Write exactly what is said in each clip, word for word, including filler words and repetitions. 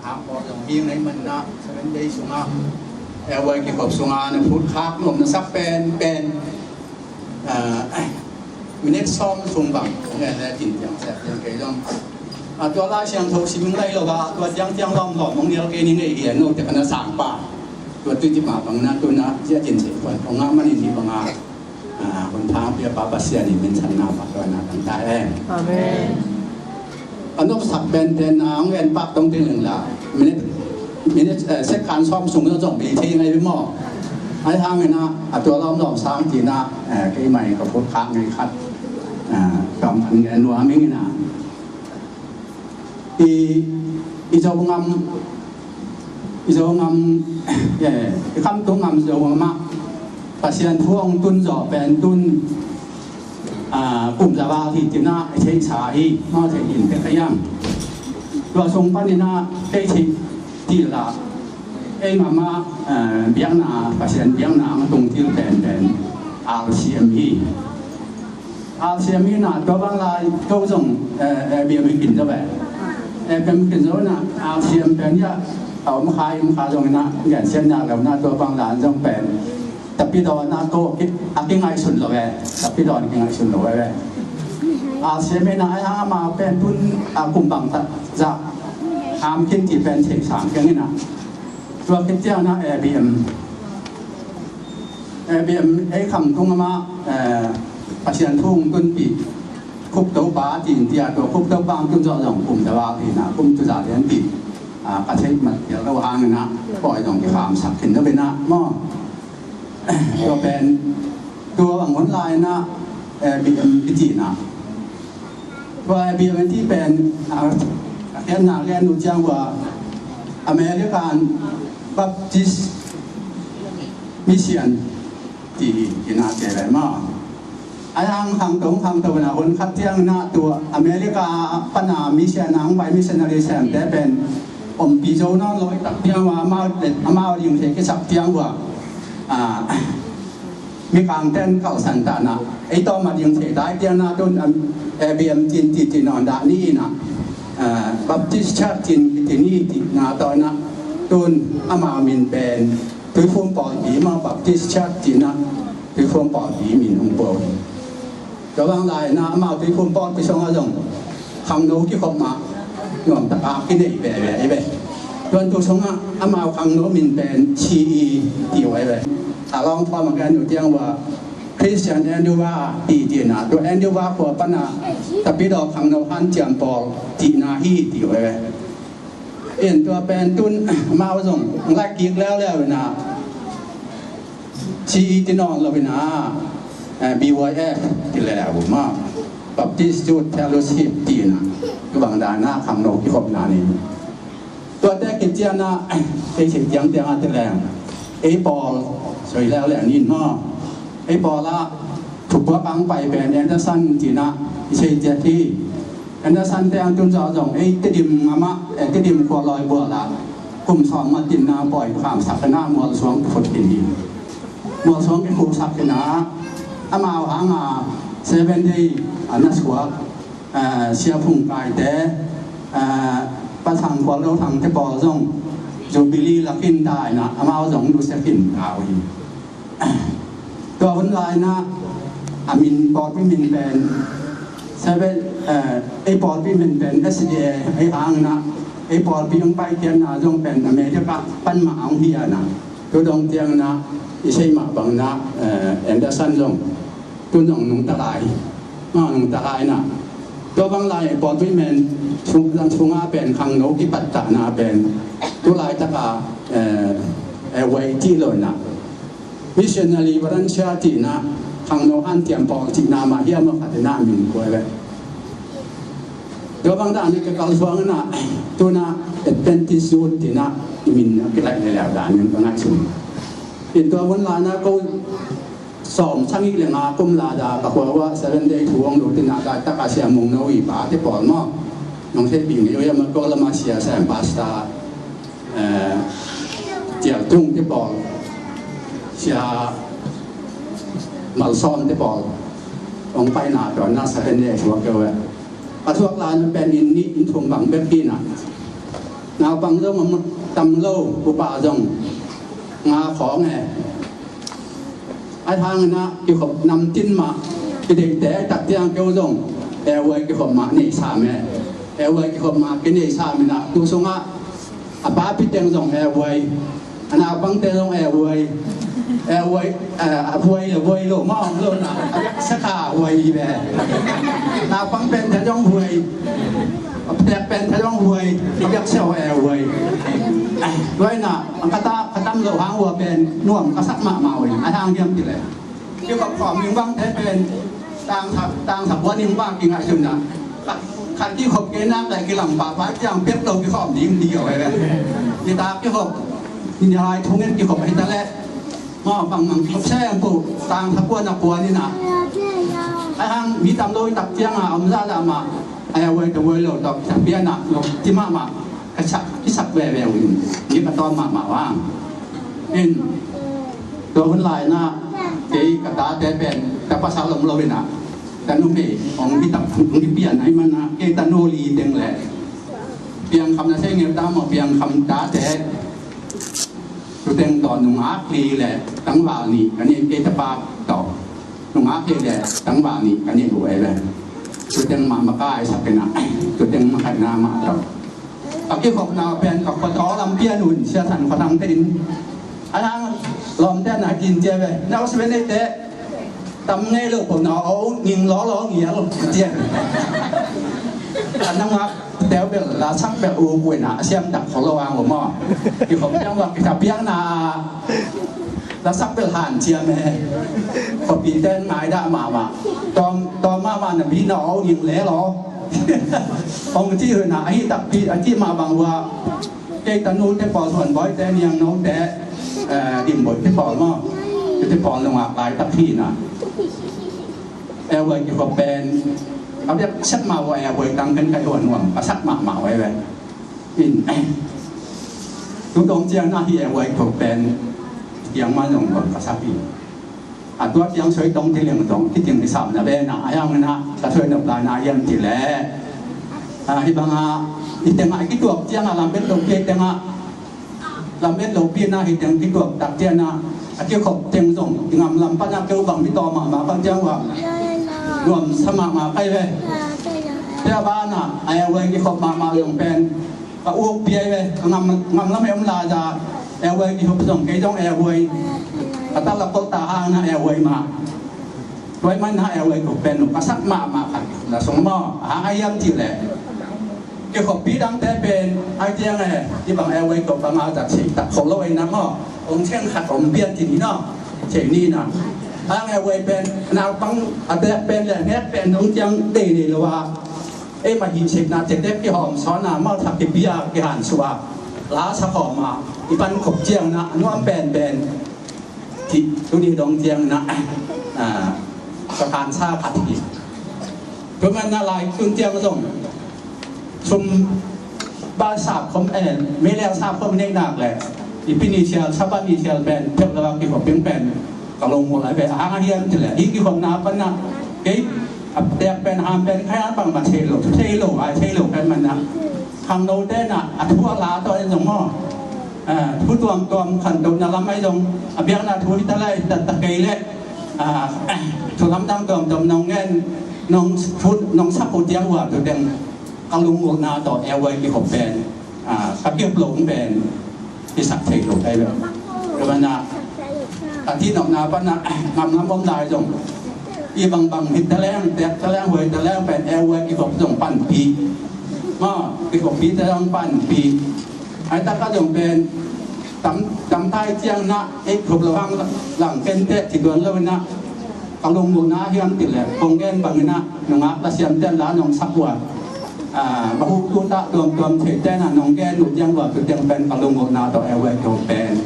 Khak pawh zong hi ngei manah Seven Day sungah, eh, huai kikhop sungah na phut khak nuam na sak pen pen, ah, minit sawm sung bang nge le tin tiang sep tiang kei zong, ah, tua Lai Siangtho sim ing lai lo ba, tua tiang tiang lawm lawm mong nial kei ni ngei hi a, no te ka na sang pa. Tua tui ti mah bang na tu na zia tin se kuan ong a manin hi bang a. Ah, hun thang pia pa Pasian in min channa pa tua na tang ta e. Amen. A nopsak pen ten a hong en pak tong ding ling la. Minit, minit, eh, second sawm sung zong bei thei ngai maw. Ai hang ina, a tua lawm lawm sang tina, eh, kei mai ka phut khak ngai khat. Ah, kam an ngai nuam ing ina. I, i Zogam, i Zogam, eh, i Khamtung gam Zogam ah Pasian thu hong tun zawh pen tun, ah, kum za val hi tina i theihsa hi, maw thei in pek a hiam. Tua sung panin ah kei theih til ah, ei gam ah, eh, biakna, Pasian biakna a tung til pen pen R C M hi. R C M hi na, tua bang lai ko zong, eh, A B M hi kin zo ve. A B M kin zo na, R C M pen ya, a om kha, om kha zong na, gen sian na lo na, tua bang lai zong pen. Tapi do na ko, ki, a ki ngai sun lo ve. Tapi do ki ngai sun lo ve. R C M hi na, ai hang ama pen tun, a kum bang ta, za. Am kin ti pen thei sang keng hi na. Tua ki tia na A B M. A B M ei Khamtung gam ah, eh, Pasian thu hong tunpih Khup Topa tin tia, tua Khup Topa hong tun zawh zong kum za val hi na, kum tu za lian ti, ah, ka theih mat pial lo hang ina, pawi zong kikham sak khin na bena maw. Tua pen tua bang hun lai na, eh, A B M i ti na. Tua A B M i ti pen, ah, a khiatna lian uh ciang uh a American Baptist Mission ti hi, ti na te lai maw. Ai hang hang tong hang tong na hun khat tiang na tua America pana mission a hong pai missionary sem te pen om pi zo nawn lo i tak tiang uh a amau, amau ding te kisak tiang uh a, ah, Mikang ten kalsan ta na, ei tawm a ding thei dai tiang na tun, um, A B M tin ti ti nawn dah ni na, uh, Baptist Church tin ti ni ti na tawh na tun amau min pen Tuiphum Pawlpi maw Baptist Church ti na Tuiphum Pawlpi min hong pua hi. Tua bang lai na amau Tuiphum Pawlpi sungah zong khangno kikhop mah nuam taka kinei veve ei ve. Tuan tu sungah amau khangno min pen C E ti uh ei ve. A lawng thawm a gen uh tiang uh a Christian Endeavour ti ti na, tua Endeavour khua pana Tapidaw khangno hanciam pawl ti na hi ti uh ei ve. In tua pen tun amau zong lai kik leuleu na C E ti nawn lo ina, eh, B Y F ti le uh maw, Baptist Youth Fellowship ti na, tu bang dan a khangno kikhopna ni. Tuate kician a, ei thei tiang tiang a ti leng, ei pawl soi leuleu nin maw, ei pawl a thupuak ang pai pen Anderson ti na, i sei tiat hi. Anderson te ang tun zawh zong ei Tedim gam ah, eh, Tedim khua lawi bual ah kum sawm ma tin na pawi khamsak na mual suang phut tin hi. Mual suang kikhuksak hi na amau hang a Seven Day a na suak, eh, Sia Phung Kai te, eh, Pa Thang Khual Lo Thang te pawl zong Jubilee lakin dai na amau zong nusia khin kau hi. Tua hun lai na a min pawlpi min pen Seven, eh, ei pawlpi min pen S D A ei hang na ei pawlpi hong paikhiatna zong pen America pan mah hong hi a na. Tu dong tiang na i sei mah bang na, eh, Anderson zong tun zong nungta lai, ma nungta lai na. Tua bang lai pawlpi min sung, sungah pen khangno kipattahna pen tu laitaka, eh, eh, huai ti lo na. Missionary volunteer ti na, khangno hanciam pawl ti na mah hiam a khat na min kuai ve. Tua bang dan a ka kalsuang na, tu na Adventist Youth ti na min a kilai le le dan in ka ngai sung. In tua hun lai na ko sawm sagih le nga kum lai da ka khua uh a Seven Day thu hong lut in a laitaka Sia Mung No i pa te pawl maw. Nong thei bing i ui a ma ko lama sia sem pastor, eh, Cial Tung te pawl, Sia Mal Sawm te pawl hong paina tua na Seven Day thu a keu e. A thuak lai na pen in nih in thum bang bek hi na. Naupang zong om tam lo, upa zong nga khawng e. Ahi hangin ah kikhop namtin mah, kideihte tak ciang keu zong airway kikhop mah nei sam e. Airway kikhop mah kinei sam in ah tu sungah a papi teng zong airway, a naupangte zong airway. Airway, eh, a huai le huai lo mah om lo na, a biak sia kha huai ve. Naupang pen te zong huai, a tek pen te zong huai, a biak sia airway. Huai na, a ka ta, ka tam lo hang hua pen nuam ka sak mahmah uh in, a hang hiam ti le. Kikhop khawm ning bang te pen tang sa, tang sa kua ning bang kingaihsun na. Khat kikhop kei nak le kilam pahpah ciang pek lo kikhawm ding di uh e. Kita kikhop, ni lai thungen kikhop hi ta le. Maw, bang mang kikhop sem pu, tang sa kua na kua ni na. Ahi hang mi tam lo i tak ciang a om zahzah mah. Airway te huai lo tawh, sa pian ah lo ti mahmah. Ka sak, kisak veve uh in, ni ka tawm mahmah vang. In, tua hun lai na, kei ka tate pen, ka pasal om lo in ah, ka numei, ong hi tak, ong hi pian ahi man ah, kei tanu li teng le. Piang kham na se ngel ta maw, piang kham tate. Tu teng tawh nungak li le, tangval nih, ka nih kei tapa tawh. Nungak li le, tangval nih, ka nih uh e le. Tu teng mah makai sak in ah, tu teng mah khat na mah tawh. A kikhopna pen ka khuataw lam pian un, Sia Than Khua Thang te in. A nang lawmte na kin cia ve. Na usi ve nei te. Tam ngei lo ko na o nging law law ngial cia ve. A nang a teu bel la sak bel u kuina siam tak kho lo ang lo maw. Kikhop piang wa kita piang na. La sak bel han cia me. Ko pi ten ngai da mama. Tom, tom mama na bi na o nging le lo. Ong ci hun a, ahi takpi, a ci mah bang ua. Kei tanu te pawl, Suan Bawi te, Niang No te, eh, Dim Bawi te pawl maw. Te pawl nungak lai tak hi na. Airway kikhop pen. A biak sak mah ua airway tang ken kai huan nuam, ka sak mahmah ua airway. In. Tu tong ciang na hi airway kikhop pen. Tiang mah zong ka sak hi. A tua ciang soi tong ti leng tong, ti ting i sam na ve na, a yang na, ka soi nop lai na yam ti le. A, hi bang a, i teng a, i kituak ciang a, lam bet lo pi teng a, lam bet lo pi na, hi teng kituak tak ciang a, a kikhop teng zong, i ngam lam pan a keu bang mi tawm a, ma pan ciang wa. Nuam sa mahmah kai ve. Tia ba na, a ya wai kikhop mahmah zong pen. Ka uk piai ve, ka ngam, ngam lam em la za, airway kikhop zong, kei zong airway. Ka tal la kol ta hang na airway ma. Tuai man na airway kikhop pen, ka sak mahmah khat, la song maw, a hang a yam ti le. Kikhop pi dang te pen, ai tiang e, i bang airway kikhop bang a zat si, tak kho lo e na maw, ong cheng khat ong pian ti ni no, cheng ni na. Hang airway pen, na pang, a te pen le, nek pen, ong tiang, dei ni lo wa. Ei mah hih sekna tektek kihawm sawn a, malthak kipia kihansuk a, la sa khawm a, i pan khop ciang na, a nuam penpen. Ti, tuni dong ciang na, a, ka khansa khat hi. Tua man na lai tun ciang zong, sum bal sap khom en, mei leng sap khom nei nak le, i pi ni sial, sapa ni sial pen, pek la kikhop peng pen. Ka lungmuang a ve, a hang a hiam ti le, i kikhopna pan na, kei, a tek pen ham pen, khai an bang ma thei lo, thei lo, a thei lo pen man na. Khangno te na, a thu a la tawh en zong maw. A, thu tuamtuam khantohna lam ai zong, a biakna thu hi ta lai, ta, ta kei le. A, thu lamdang tuamtuam nong ngen, nong thu, nong sak uh tiang ua, tu teng. Ka lungmuangna tawh airway kikhop pen. A, ka kikhop lo pen. Kisak thei lo kai ve. Ka ban na, ka ti nopna pan na, ngam ngam om lai zong. I bang bang hit ta leng, tek ta leng, huai ta leng pen airway kikhop zong panpi. Ma, kikhop pi ta zong panpi. Ai ta ka zong pen, tam, tam tai ciang na, ei khop lo hang lang ken te, ti duan lo na. Ka lungmuangna hiam ti le, kong gen bangin ah, nungak la siam ten la nong sak ua. A, ba hu tu ta tuamtuam thei ten ah, nong gen uh tiang ua, tu tiang pen ka lungmuangna tawh airway kikhop pen.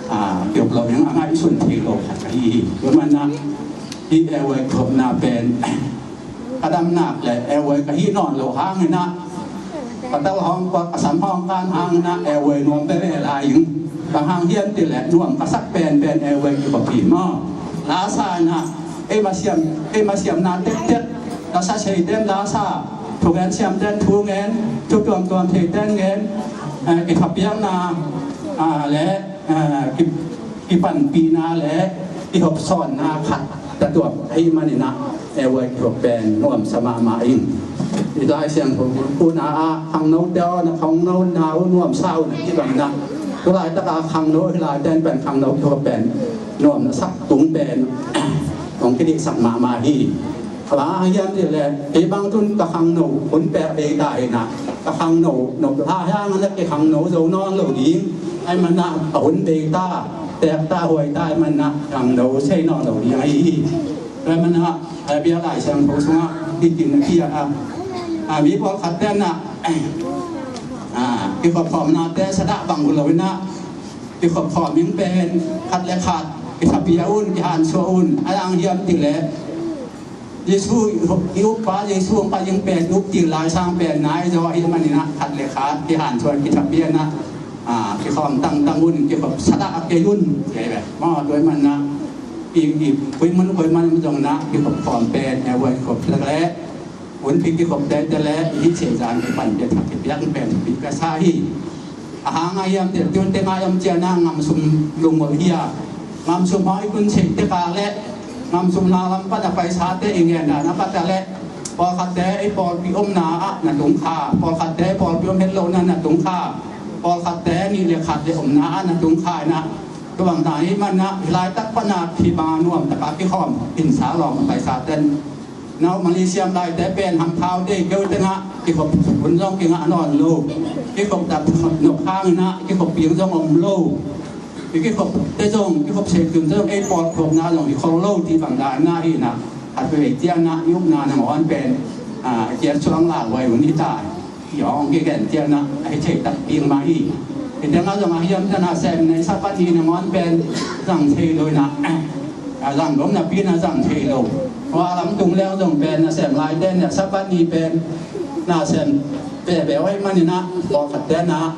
A, kikhop lo hiang a ngaihsun thei lo khat ka hi hi. Tua man na, hi airway kikhopna pen. Ka dam nak le airway ka hi nawn lo hangin ah. Ka tal hawng kua, ka sam hawng kan hang na airway nuam veve lai ing. Bang hang hiam ti le nuam ka sak penpen airway kikhop hi maw. La sa na, ei masiam, ei masiamna tektek. Ka sa sei ten la sa, thu ngen siam ten thu ngen, thu tuamtuam thei ten ngen. Eh, kithapiakna, ah, le, eh, ki-, kipanpihna le kihopsawnna khat tatuam ahih manin ah, eh, huai kihop pen nuamsa mahmah ing. I Lai Siangtho hun ah, khangnote aw, na khangno na uh nuamsa un, a cih bangin ah, tu laitak a khangno hi laite in pen khangno kihop pen nuam na sak tung pen hong kidihsak mahmah hi. A bang hang hiam cih leh, kei bang tun ka khangno hun pek bei ta hi na, ka khangno nop lai hang na, kikhangno zo nawn lo ding ahih manin ah, a hun bei ta, tek ta, huai ta ahih manin ah, khangno sei nawn lo ding ahi hi. Tua ahih manin ah, a bia Lai Siangtho sungah hih tin a kiat a, a, mi pawlkhatte in ah, a, kikhopkhawmnate sadah bang uh lo in ah, kikhopkhawm ing pen khat le khat kithapiak un, kihansua un. A bang hang hiam cih leh, Jesu i uppa, Jesu hong pai ing pen, up til lai sang pen nai zaw ahih manin ah, khat le khat kihansua, kithapiak in ah, a, kikhawm tangtang un, kikhop sadah kei un, ci ve. Maw, tua ahih manin ah, i, i, koi mun koi mun zong in ah, kikhopkhawm pen, eh, huai kikhop tak leh, hunphi kikhop tete le, i hih sehzan kipan pia thak kipiak pen, pi ka sa hi. A hang a hiam cih leh, tun teng a hiam cih leh, ngamsum lungol hi a, ngamsum hawikun sei tek a le, ngamsum na lam pan a paisate i ngen dan a pat a le, pawlkhatte i pawlpi omna ah na tung kha, pawlkhatte pawlpi om het lohna na tung kha, pawlkhatte nih le khat le omna ah na tung kha in ah, tua bang dan ahih manin ah, hih laitak pan a hih bang a nuam tak a kikhawm, hinsa lawm a paisate in, na uh Malaysia laite pen hamthau dei keu teng ah, kikhop hun zong kingah nawn lo. Kikhop tak nop hang in ah, kikhop piang zong om lo. I kikhopte zong, kikhop seikun zong, ei pawlkhopna zong hi khol lo, cih bang dan in ah hi in ah, a tua vei ciang in ah, i upna nangawn pen, a, ciat suang lauhuai hun hi ta. Hih hong kigen ciang in ah, a hi thei takpi mah hi. Hih teng ah zong a hiam cih leh nasem nei Sabbath ni nangawn pen zang thei lo in ah, a zang dong napi in ah zang thei lo. Hua lam tung leng zong pen nasem laite in ah Sabbath ni pen nasem peuhpeuh ahih manin ah, pawlkhatte in ah,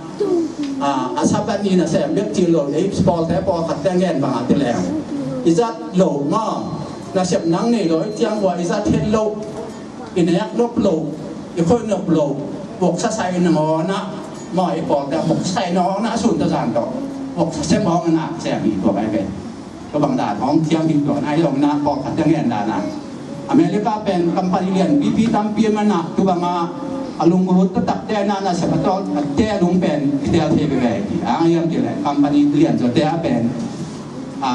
a, a Sabbath ni nasem bek ci lo, ei pawlte pawlkhatte ngen bang a ci leng, i zat lo maw, nasep nang nei lo, i ciang hua i zat het lo. I nek nop lo, i khoih nop lo, voksa sai nangawn ah, maw, i pawlte voksa sai nangawn ah, sun tawh zan tawh voksa sem hong a nak sem hi tua pai pen. Tua bang dan hong thiang hi tua nai lo in ah, pawlkhat a ngen dan ah, America pen company lian pipi tampi om in ah, tua bang a, a lunglut taktakte in ah, nasep a tawlte a lung pen kitel thei veve hi. A hang hiam cih leh company lian zawte a pen, a,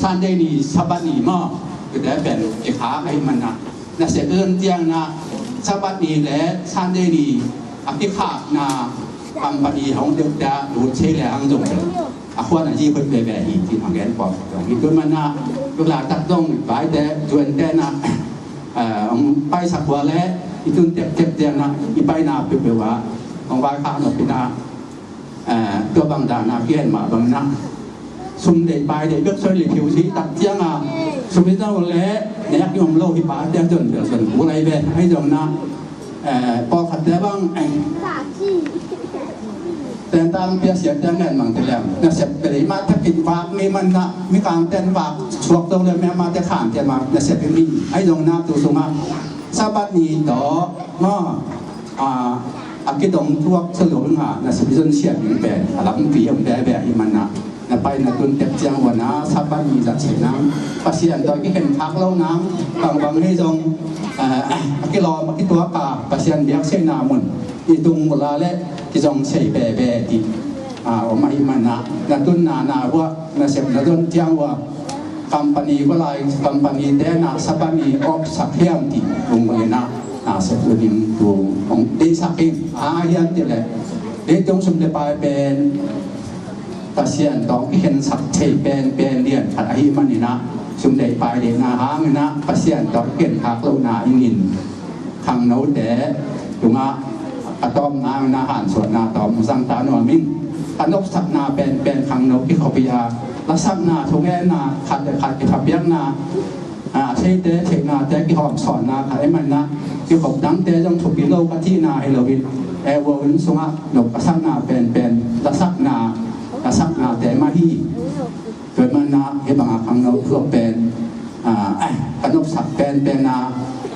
Sunday ni, Sabbath ni maw, kite pen kikhak ahih manin ah, nasep zon ciang in ah, Sabbath ni le Sunday ni a kikhakna company hong deuh ciang lut thei lehang zong a khuan a zi hoih veve hi, ci-in hong gen pawlkhat zong hi. Tua manin ah, tua laitak zong vaite, zuante in ah, eh, hong paisak uh a leh, i tun tektek ciang in ah, i paina peuhpeuh ah hong vaikhak nop in ah, eh, tua bang dan a kihen mah bang in ah, sum deih pai deih bek soi leh phiu si tak ciang a, sum i zang leh nek i om lo hi pa, ciang zon bel zon kul lai ve. Ahi zong in ah, eh, pawlkhatte bang, eh, tentang pia siate ngen mang te lem, nasep bel i mah te kit vak mi man in ah, Mikangte in vak suak zo leh, mi mah te Khangte mah nasep i mi. Ahi zong in ah, tu sungah Sabbath ni tawh maw, a, a kidong tuak sa lo in ah, nasep zon siam ding pen a lampi om veve ahih manin ah, na pai na tun tek ciang un ah, Sabbath ni zat sei nang, Pasian tawh kikhen khak lo nang, bangbang hi zong, a, a kilawm a kituak a, Pasian biak seina mun i tung uh a leh kizong sei veve ding, a, om ahih manin ah, na tunna na uh ah, nasep na zon ciang uh ah, company, va lai company te in ah Sabbath ni off sak hiam, cih tung uh in ah, nasep uh ding tu hong deihsak ing. A hang hiam cih leh, leitung sum le pai pen Pasian tawh kikhensak thei penpen lian khat ahih manin ah, sum deih pai deihna hang in ah, Pasian tawh kikhen khak lohna in in, khangnote tungah a tawpna hang in ah, hansuahna tawm zang ta nuam ing. A nopsakna penpen khangno kikhop hi a, lasakna, thugenna, khat le khat kithapiakna, a, theite theihnate kihawmsawnna khat ahih manin ah, kikhop dangte zong thupi lo ka cihna hi lo in, eh, vua hun sungah nop a sakna penpen lasakna, lasaknate mah hi. Tua ahih manin ah, hih bang a khangno thuak pen, a, ka nopsak penpen a,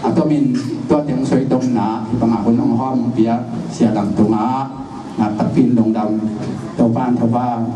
a tomin tua teng soi tokna, hih bang a hun hong hawm Pia Sia Lam tungah nak takpi in lungdam. Topa in thupha